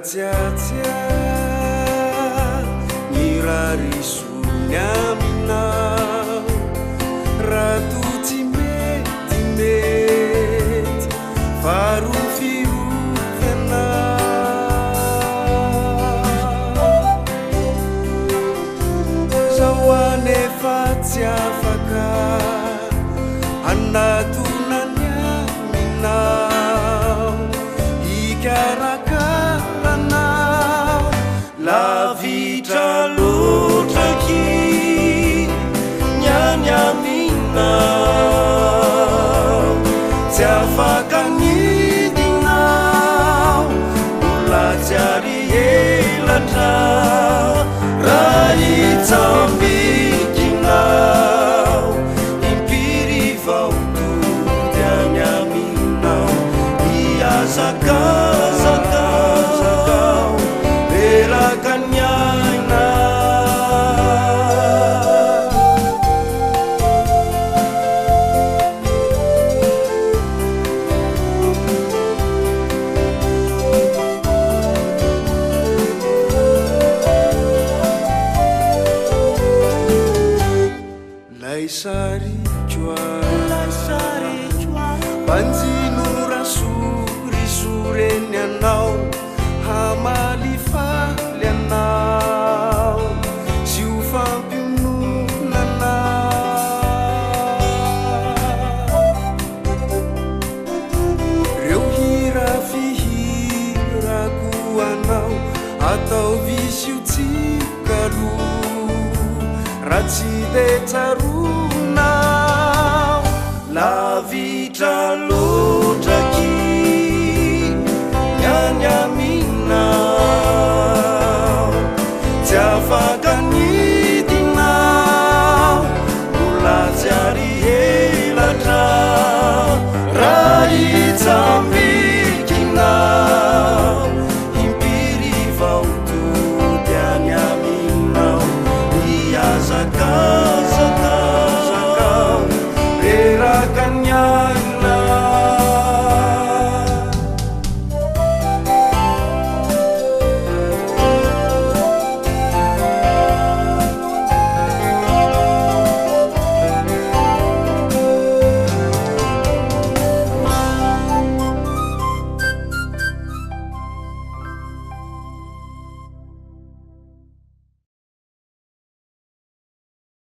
Tsia ny rarison ny aminao raha toa tsy mety mety fa rofirofy anao Zaho anefa tsy afaka hanatona ny aminao hikarakara anao lavitra loatra akia ny any aminao tsy afaka nidina aho mbola tsy ary elatra raha hitsambikina aho impiry vao tody any aminao hihazakazaka aho reraka ny aina. Lay sariko a, banjino rasorisoreny anao hamalifaly anao sy ho fampiononana. Reo hira fihirako anao ataovy izy io tsikalo raha tsy de tsaroanao.